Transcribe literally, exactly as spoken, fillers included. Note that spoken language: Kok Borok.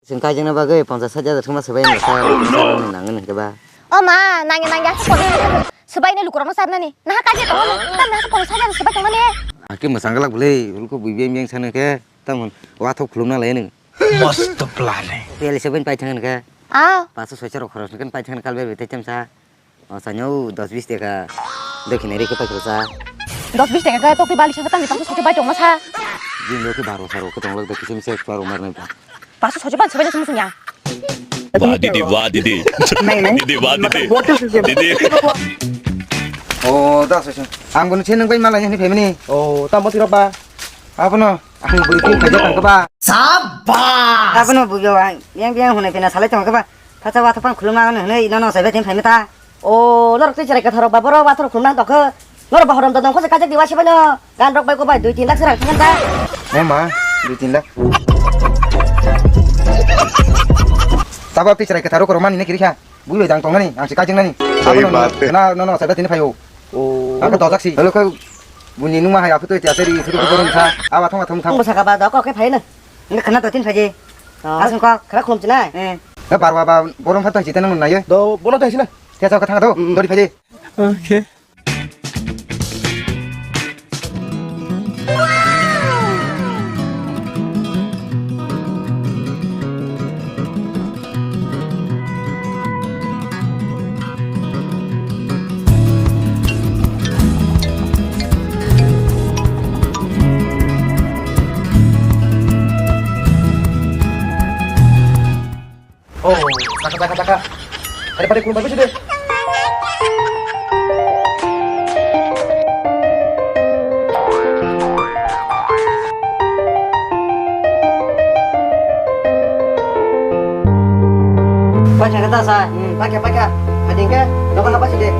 Chwng kaijakna bagwi ponchas sat hajar thwngma swbai no sa, nangni hwnkhe ba. O ma, nangya nangya khe ponchas sat hajar swbai no lukurokno charnani. Naha kaijakha tongo, tam naha ponchas sat hajar swbai tongmani. Hakhe mwchang glak bwlwi, ulko bui beng beng sano khe, tamon wathok khulumna lai nung. Mast planning. Tel swbai pai thang khe. Ah. Paso soicha rok khoroknwi khe pai thang khe kalbai bai tei chamsa. O, sanya o dos bis taka. Dokhin ri khe paikha sa. Dos bis taka khe tokti bali sa tangni paso soicha bai tongma sa. Jin lo khe baro saro khe tonglak da kisim se paro marnai pa. Paso soicha bai sumsung ya. Wah, Didi, wah, Didi. Nai, nai. Didi, wah, Didi. Didi. O, da soicha. Ang bunu chenang bai malai ni family. O, ta moti rok ba. Abono, ang buru kin khaja tang ba. Sabas. Abono bujo ang, yang biang hune pina salai tong ba. Pacha wathok phang khulumna hwnwi ino no saibai thim phaimata. O, norok twi chwrai kwtharok ba borok wathok khulumna tongkha. Norok ba horom dodong khose kajak di wasibai no. Gan rok bai ko bai dui tin lakh se rang thangkha ta. O ma, dui tin lakh. Tabo twi chwrai kwtharok rok mani ne kiri kha. Bui bai jang tongnani, ang se kajak nani. Sahi baat hai. Na, no, no, saibai thim phaio. O. Ang ka dojak si. Hello, ka buni numa hai aphu twi tiya seri, seri ko borom kha. Awa thong, thong, thong. Ang bo saka ba dok khe phai na. Nge khana to tin phaji. Ah. Asung kok, khara khulum chinai. Eh. Nge barwa ba borom pha to hiji tenang nai. Do, bono to hiji na. Tiya chao ka thang do, dori phaji. Okay. Oh, taka, taka, taka. Pare, pare, kurang bagus itu. Paikha kata sa, hmm, paikha, paikha. Ading ke, dokan apa sih deh?